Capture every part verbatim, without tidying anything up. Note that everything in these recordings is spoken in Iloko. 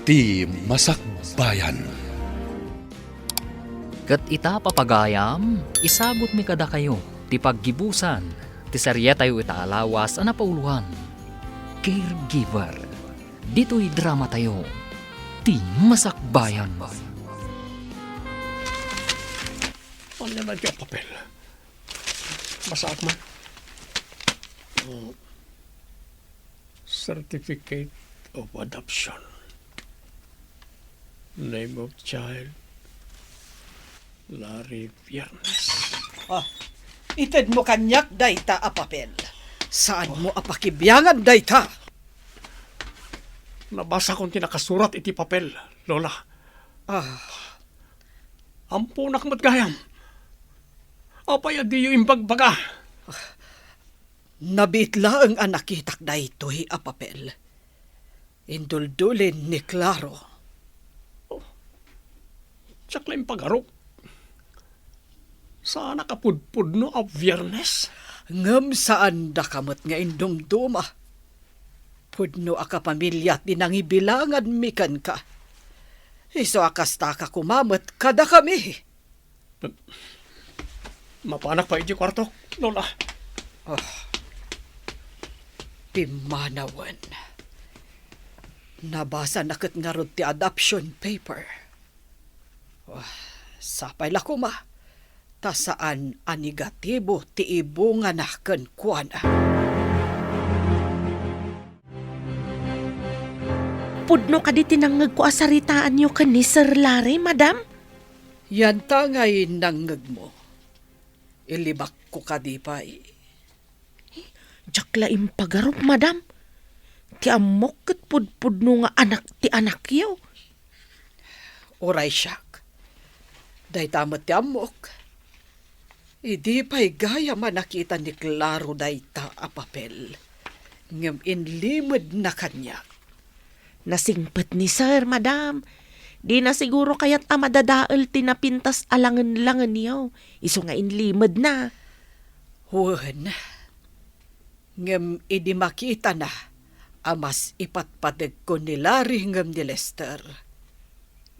Ti Masakbayan. Ket ita, papagayam, isagutmi kadakayo ti paggibusan ti seriatayo ita a lawas a napauloan, Caregiver. Ditoy dramatayo, Ti Masakbayan. Ania man ti papel? Basaak man. Mm. Certificate of adoption. Name of child, Larry Viernes. Ah, itedmo kaniak dayta a papel. Saanmo a pakibiangan dayta? Nabasakon ti nakasurat iti papel, Lola. Ah. Amponak met gayam. Apay a diyo imbagbaga? Nabiit laeng a nakitak daytoy a papel. Induldulin ni Claro. Oh, diak la impagarup. Saanak a pudpudno a Biernes. Ngem saandaka met nga indumduma. Pudno a kapamilya ti nangibilanganmi kenka. Isu a kastaka koma met kadakami. Mapanak pay iti kuartok, Lola. Ah, pimmanawen. Nabasanak ngarud ti adoption paper. Ah, sapay la koma, ta saan a negatibo ti ibungana kenkuana. Pudno kadi ti nangngegko a saritaanyo ken ni Sir Larry, Madam? Yanta ngay nangngegmo. Ilibakko kadi pay. Diak la impagarup, Madam. Ti ammok ket pudpudno nga anak ti anakyo. Uray siak. Dayta met ti ammok. Idi pay gayam a nakita ni Claro dayta a papel, ngem inlimedna kaniak. Nasingpet ni Sir, Madam. Dina siguro kayat a madadael ti napintas a langen-langenyo. Isu nga inlimedna. Wen, ngem idi makitana a mas ipatpategko ni Larry ngem ni Lester,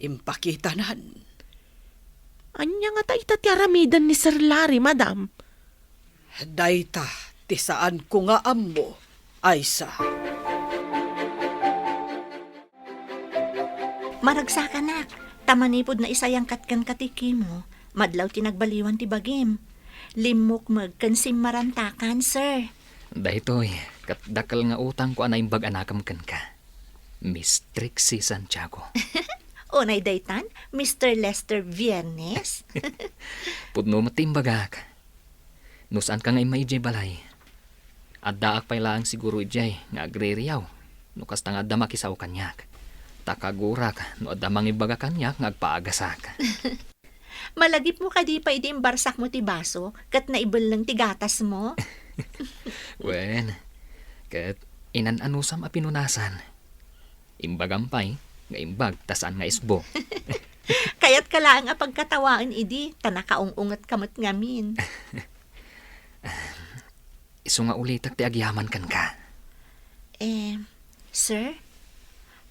impakitanan. Ania ngata ita ti aramiden ni Sir Larry, Madam? Dayta ti saanko nga ammo, Aisa. Maragsakanak, ta manipud naisayangkat kenka ti chemo, madlaw ti nagbaliwan ti bagim. Limmukmeg ken simmarantakan, sir. Daytoy, ket dakkel nga utangko a naimbag a nakem kenka, Miss Trixie Santiago. Unay daytan, Mister Lester Viernes? Pudno met ti imbagak. No saanka nga immay idiay balay, addaak pay laeng siguro idiay nga agririyaw no kasta nga adda makisao kaniak. Ta kagurak no adda mangibaga kaniak nga agpaagasak. Malagipmo kadi pay idi imbarsakmo ti baso ket naibelleng ti gatasmo? Wen, ket inan-anusam a pinunasan. Imbagam pay nga imbag ta saan nga isbo. Kayatka laeng a pagkatawaen idi ta nakaung-ungetka met ngamin. Isu nga ulitek ti agyaman kenka. Eh, sir,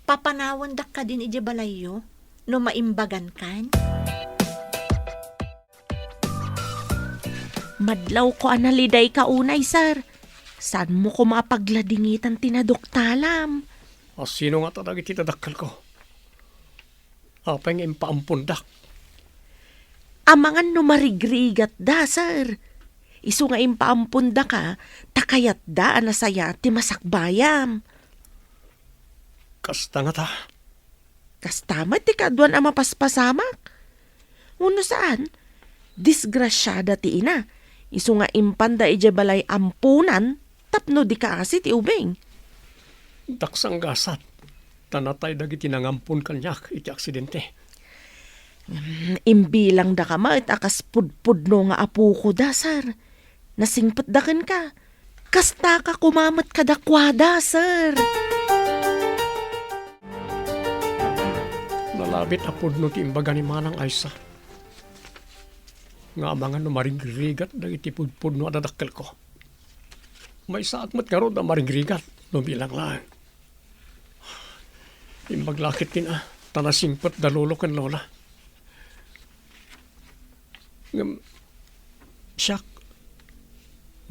papanawandak kadin idiay balayyo no maimbagankan? Madlawko a nalidayka unay, sir. Saanmo koma a pagladingitan ti naduktalam? A sino ngata dagiti dadakkelko? Apay nga impaampondak? Amangan no marigrigatda, sir. Isu nga impaampondaka, ta kayatda a nasayaat ti masakbayam. Kasta ngata? Kasta met ti kaaduan a mapaspasamak. Wenno saan, disgrasiada ti ina. Isu nga impanda idiay balay amponan tapno di kaasi ti ubing. Daksanggasat, ta natay dagiti nangampon kaniak iti aksidente. Mm, imbilangdaka met a kas pudpudno nga apokoda, sir. Nasingpetda kenka. Kastaka koma met kadakuada, sir. Nalabit a pudno ti imbaga ni Manang Aisa nga amangan no marigrigat dagiti pudpudno a dadakkelko. Maysaak met ngarud a marigrigat no bilang laeng. Imbag la ketdin a, ta nasingpet da lolo ken lola. Ngem siak,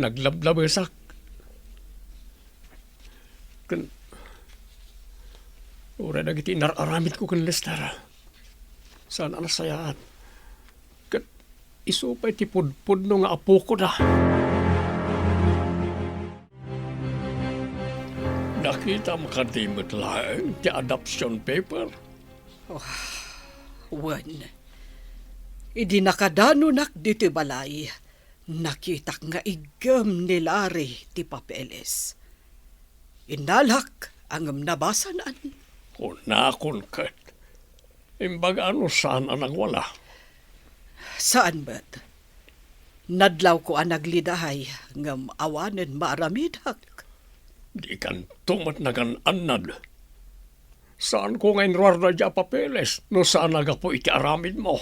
naglablabesak. Ken uray dagiti inar-aramidko ken Lester, saan a nasayaat. Ket isu pay ti pudpudno nga apokoda. Nakitam kadi met laeng ti adoption paper? Oh, wen. Idi nakadanunak ditoy balay, nakitak nga iggem ni Larry ti papeles. Innalak, ngem nabasanan. Kunakon ket, imbaga no saan a nagwala. Saan met. Nadlawko a nagliday, ngem awanen maaramidak. Dikanto met nagan-annad. Saanko nga inruar daydiay a papeles no saan a gapu iti aramidmo.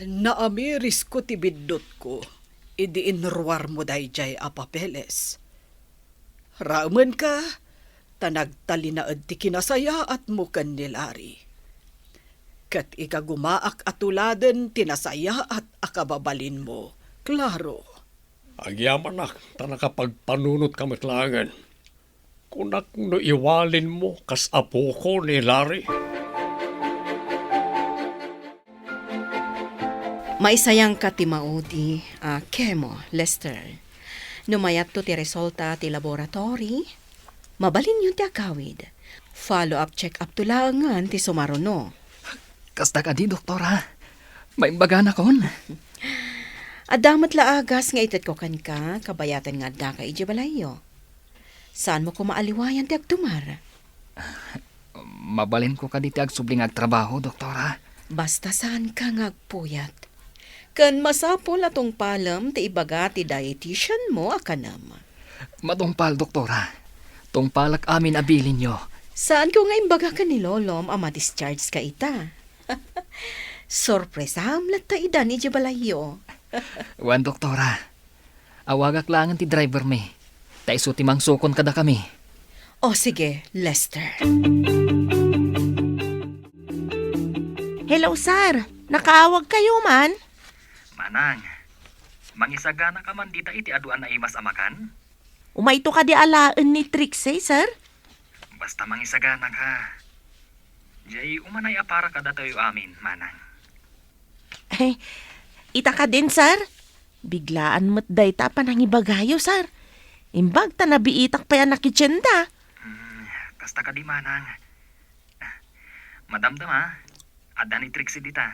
Naamirisko ti biddutko idi inruarmo daydiay a papeles. Raemenka, ta nagtalinaed ti kinasayaatmo ken ni Larry. Ket ikagumaak a tuladen ti nasayaat a kababalinmo, Claro. Agyamanak ta nakapagpanunotka met laengen. Kunak no iwalinmo kas apoko ni Larry. Maisayangka ti maudi a chemo, Lester. No mayatto ti resulta ti laboratory, mabalinyon ti agawid. Follow-up check-up to laengen ti sumaruno. Kasta kadi, doktora? Maimbaganakon? Adda met la agas nga itedko kenka, kabayatan nga addaka idiay balayyo. Saanmo koma a liwayan ti agtumar? Mabalinko kadi ti agsubli nga agtrabaho, doktora? Basta saanka nga agpuyat. Ken masapul a tungpalem ti ibaga ti dietitianmo a kanem. Matungpal, doktora. Tungpalak amin a bilinyo. Saanko nga imbaga ken ni lolom a ma-dischargeka ita. Sorpresam latta idan idiay balayyo. Wen, doktora. Awagak laengen ti drivermi, ta isu ti mangsukon kadakami. O, sige, Lester. Hello, sir. Nakaawagkayo man? Manang, mangisaganaka man dita iti adu a naimas a makan? Umayto kadi alaen ni Trixie, sir? Basta mangisaganaka. Jay, umanay a para kadatayo amin, Manang. Eh, ita kadin, sir? Biglaan met dayta a panangibagayo, sir. Imbag ta nabiitak pay a nakitienda. Hmm, kasta kadi, Manang. Madamdama, adda ni Trixie dita.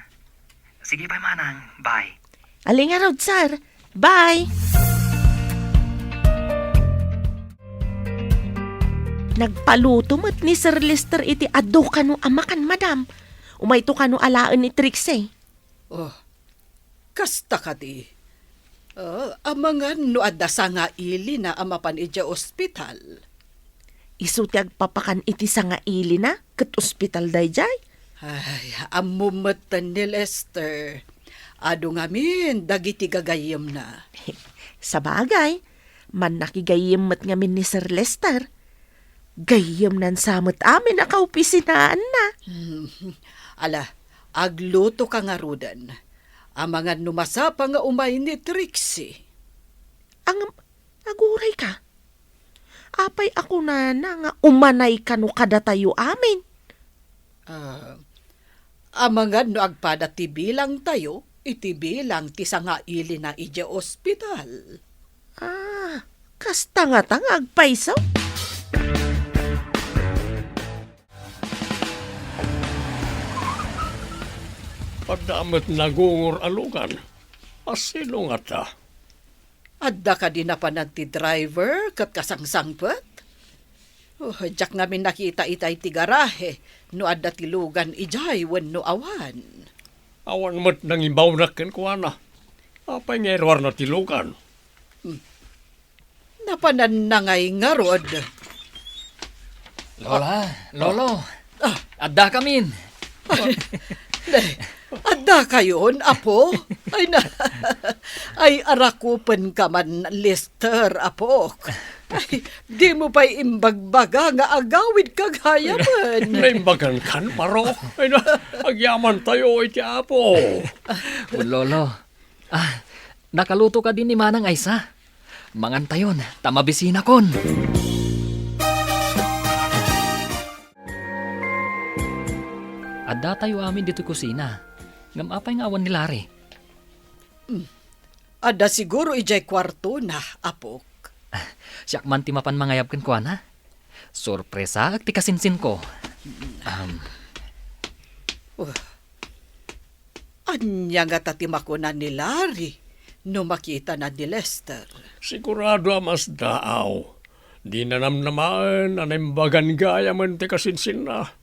Sige pay, Manang. Bye. Ali ngarud, sir. Bye. Nagpaluto met ni Sir Lester iti adu kano a makan, madam. Umayto kano alaen ni Trixie. Oh, kasta kadi. Ah, amangan no adda sangailina a mapan idiay ospital. Isu ti agpapakan iti sangailina ket ospital daydiay? Ay, ammom metten ni Lester. Adu ngamin dagiti gagayyemna. Sabagay, mannakigayem met ngamin ni Sir Lester. Gayyemnan sa met amin a kaopisinaanna. Hmm. Ala, aglutoka ngaruden. Amangan no masapa nga umay ni Trixie. Ang, agurayka. Apay a kunana nga umanay kano kadatayo amin? Ah, amangan no agpada ti bilangtayo iti bilang ti sangailina idiay ospital. Ah, kasta ngata nga agpayso? Adda met nagungor a lugan. A sino ngata? Adda kadi napanan ti driver ket kasangsangpet? Oh, diak ngamin nakita itay ti garahe no adda ti lugan idiay wenno awan. Awan met nangibawnak kenkuana. Apay nga iruarna ti lugan? Hmm. Napananna ngay ngarud. Lola, Lolo, Ah. Addakamin. Ay, addakayon, apo? Ay, na, ay, arakupenka man, Lester, apok. Ay, dimo pay imbagbaga nga agawidka gayamen. Naimbagankan, Maro. Ay na, agyamantayo iti Apo. Wen, Lolo. Ah, nakaluto kadi ni Manang Aysa. Mangantayon, ta mabisinakon. Addatayo amin ditoy kusina. Ngem apay nga awan ni Larry? Adda siguro idiay kuartona, apok. Siak man ti mapan mangayab kenkuana. Sorpresaek ti kasinsinko. Um. Uh, Ania ngata ti makuna ni Larry no makitana ni Lester? Sigurado a masdaaw. Dina namnamaen a naimbagan gayamen ti kasinsinna.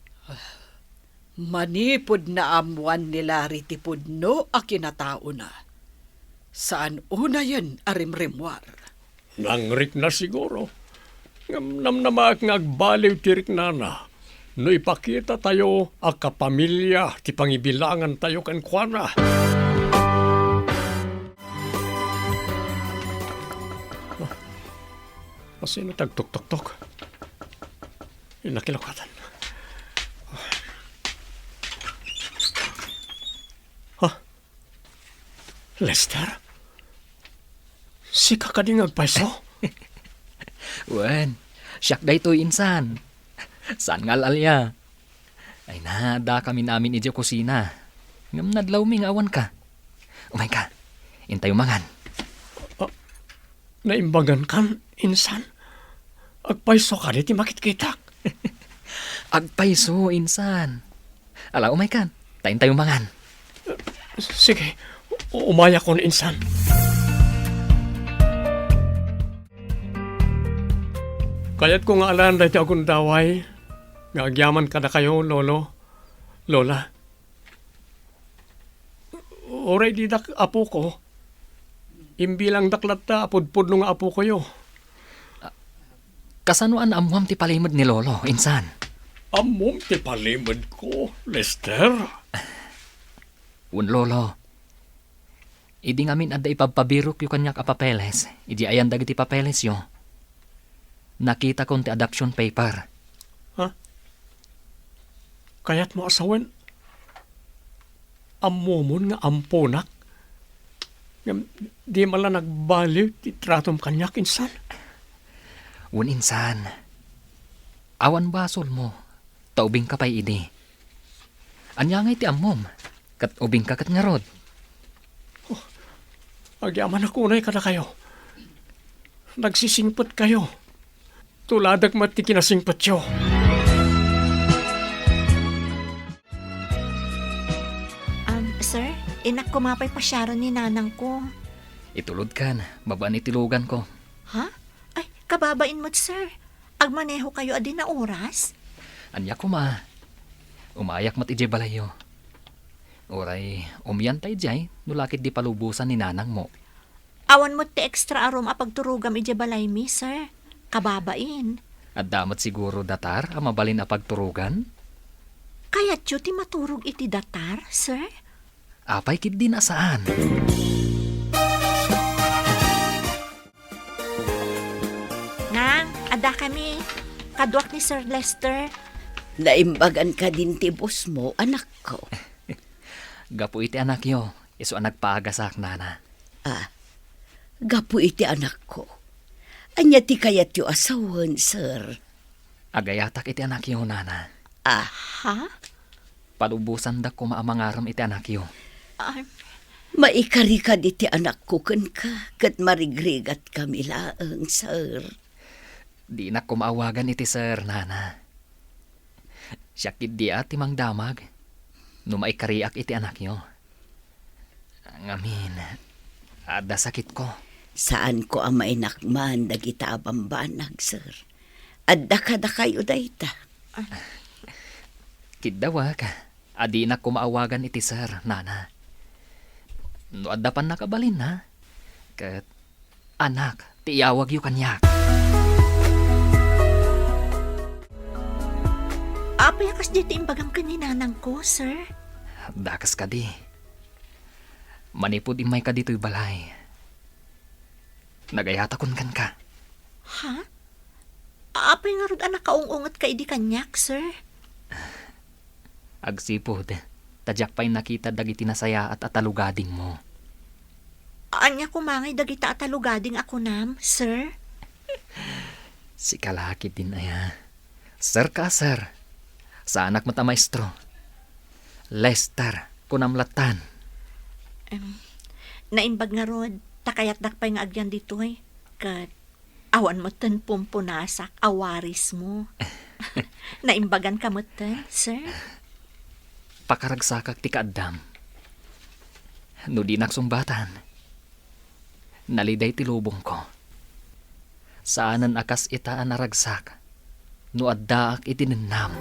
Manipud naammoan ni Larry ti pudno a kinataona, saan unayen a rimrimmuar. Nangrikna siguro. Ngem namnamaek nga agbaliw ti riknana no ipakitatayo a kapamilya ti pangibilangantayo kenkuana. Asino ti agtuktoktok? Innak, kilawkatan. Ha? Lester? Sika kadi nga agpayso? Wen, siak daytoy, insan. Saan nga al-alia? Ay na, addakamin amin idiay kusina. Ngem nadlawmi nga awanka. Umayka. Intayo mangan. Ah, naimbagankan, insan? Agpayso kadi ti makitkitak? Agpayso, insan. Ala, umaykan. Ta intayo mangan. Sige, umayakon, insan. Kayatko nga alaen daytoy a gundaway nga agyaman kadakayo, Lolo, Lola. Uray didak apoko, imbilangdak latta a pudpudno nga apokoyo. Kasano a naammoam ti palimed ni Lolo, insan? Ammom ti palimedko, Lester? Wen, Lolo. Idi ngamin adda ipabpabirokyo kaniak a papeles, idi ayan dagiti papelesyo, nakitakon ti adoption paper. Ha? Kayatmo a sawen, ammomon nga amponak? Ngem di man la nagbaliw ti tratom kaniak, insan? Wen, insan. Awan basolmo, ta ubingka pay idi. Ania ngay ti ammom? Ket ubingka ket ngarud? Oh, agyamanak unay kadakayo. Nagsisingpetkayo. Tuladek met ti kinasingpetyo. Um, sir, innak koma pay pasiaren ni nanangko. Itulodkan, babaen iti luganko. Ha? Ay, kababain met, sir. Agmanehokayo a di naoras? Ania koma? Umayak met idiay balayyo. Uray, umianta idiay, no la ket di palubosan ni nanangmo. Awan met ti extra a room a pagturogam idiay balaymi, sir. Kababain. Adda met siguro datar a mabalin a pagturogan? Kayatyo ti maturog iti datar, sir? Apay ketdin a saan? Nang, addakami. Kaduak ni Sir Lester. Naimbagan kadin ti boss mo, anakko. Gapu iti anakyo, isu a nagpaagasak, nana. Ah, gapu iti anakko. Ania ti kayatyo a sawen, sir? Agayatak iti anakyo, nana. Aha? Palubosandak koma a mangarem iti anakyo. Ay. Maikari kadi ti anakko kenka, ket marigrigatkami laeng, sir. Dinak koma awagan iti sir, nana. Siak ketdi a ti mangdamag no maikariak iti anakyo. Ngamin, adda sakitko. Saanko a mainakman dagita a bambanag, sir. Adda kadakayo dayta. Kiddawak a dinak koma awagan iti sir, nana. No adda pannakabalinna, ket anak ti iyawagyo kaniak. Apay a kasdi ti imbagam ken ni nanangko, sir? Dakes kadi. Manipud immayka ditoy balay, nagayatakon kenka. Ha? Apay ngarud a nakaung-ungetka idi kaniak, sir? Agsipud ta diak pay nakita dagiti nasayaat a talugadingmo. Ania koma ngay dagita a talugading a kunam, sir? Sika la ketdin aya. Sir ka a sir. Saanak met a maestro. Lester, kunam lattan. Em, naimbag ngarud, ta kayatdak pay nga agyan ditoy. Ket awan metten pumpunasak a warismo. Naimbaganka metten, sir? Pakaragsakak ti kaaddam. No dinak sungbatan, naliday ti lubongko. Saanen a kas ita a naragsak no addaak iti nennam.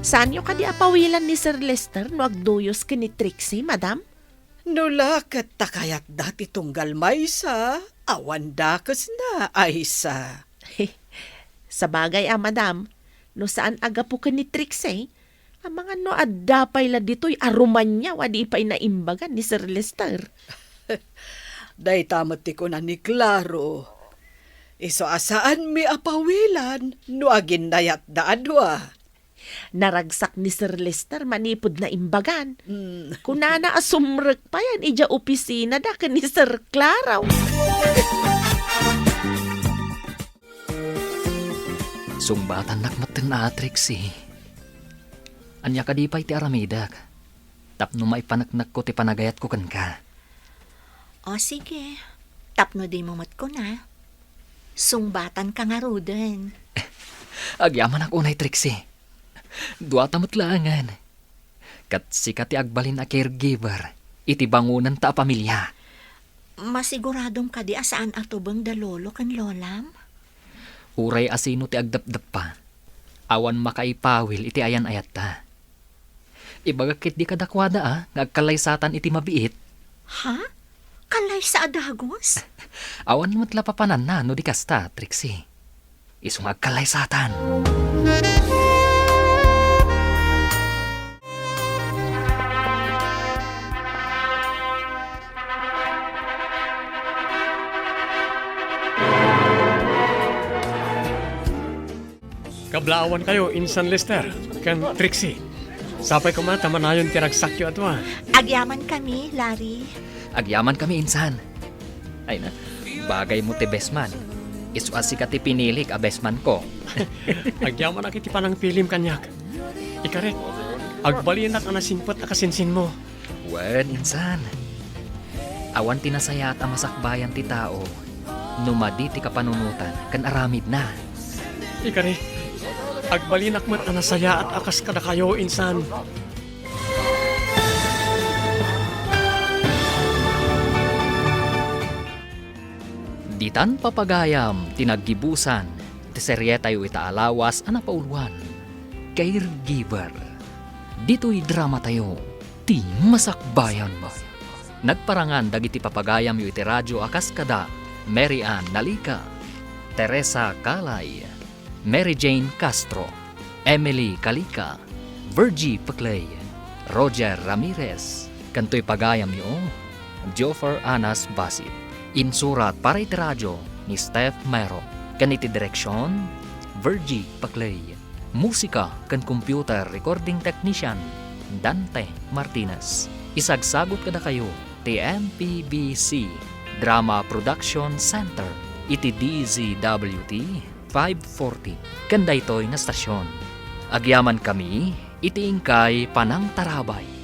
Saanyo kadi a pawilan ni Sir Lester no agduyos ken ni Trixie, madam? No la ket ta kayatda ti tunggal maysa, awan dakesna, Aisa. Sabagay a, madam, no saan a gapu ken ni Trixie, amangan no adda pay la ditoy a rumaniaw a di pay naimbagan ni Sir Lester. Dayta met ti kuna ni Claro. Isu a saanmi a pawilan no aginnayatda a dua. Naragsak ni Sir Lester manipud naimbagan. Mm. Kunana a sumrek payen idiay opisinada ken ni Sir Claro. Sungbatannak metten a, Trixie. Ania kadi pay ti aramidek tapno maipaneknekko ti panagayatko kenka? O, sige. Tapno dimo met kuna, sungbatanka ngaruden. Agyamanak unay, Trixie. Duata met laengen. Ket sika ti agbalin a caregiver iti bangonenta a pamilia. Masiguradom kadi a saan a tubeng da lolo ken lolam? Uray a sino ti agdepdeppa, awan makaipawil iti ayan-ayatta. Ibagak ketdi kadakuada a nga agkallaysatan iti mabiit. Ha? Kallaysa a dagus? Awan met la papananna no di kasta, Trixie. Isu nga agkallaysatan. Kablaawankayo insan Lester ken Trixie. Sapay koma ta manayon ti ragsakyo a dua. Agyamankami, Larry. Agyamankami insan. Ay na, bagaymo ti best man. Isu a sika ti pinilik a best man ko. Agyamanak iti panangpilim kaniak. Ikarik, agbalinak a nasingpet a kasinsinmo. Wen, insan. Awan ti nasayaat a masakbayan ti tao no madi ti kapanunotan ken aramidna. Ikarik, agbalinak met a nasayaat a kas kadakayo, insan. Ditan papagayam ti naggibusan ti serietayo ita a lawas a napauloan, Caregiver. Ditoy dramatayo, ti masakbayan. Nagparangan dagiti papagayamyo iti radio a kas kada Mary Ann Nalica, Teresa Calay, Mary Jane Castro, Emily Calica, Virgie Peclay, Roger Ramirez, ken toy pagayamyo, Joffer Anas Basit. Insurat para iti radio ni Steph Mero, ken iti direksion, Virgie Peclay. Musika ken computer recording technician, Dante Martinez. Isagsagut kadakayo ti M P B C Drama Production Center iti D Z W T five forty ken daytoy nga stasyon. Agyamankami iti inkay panangtarabay.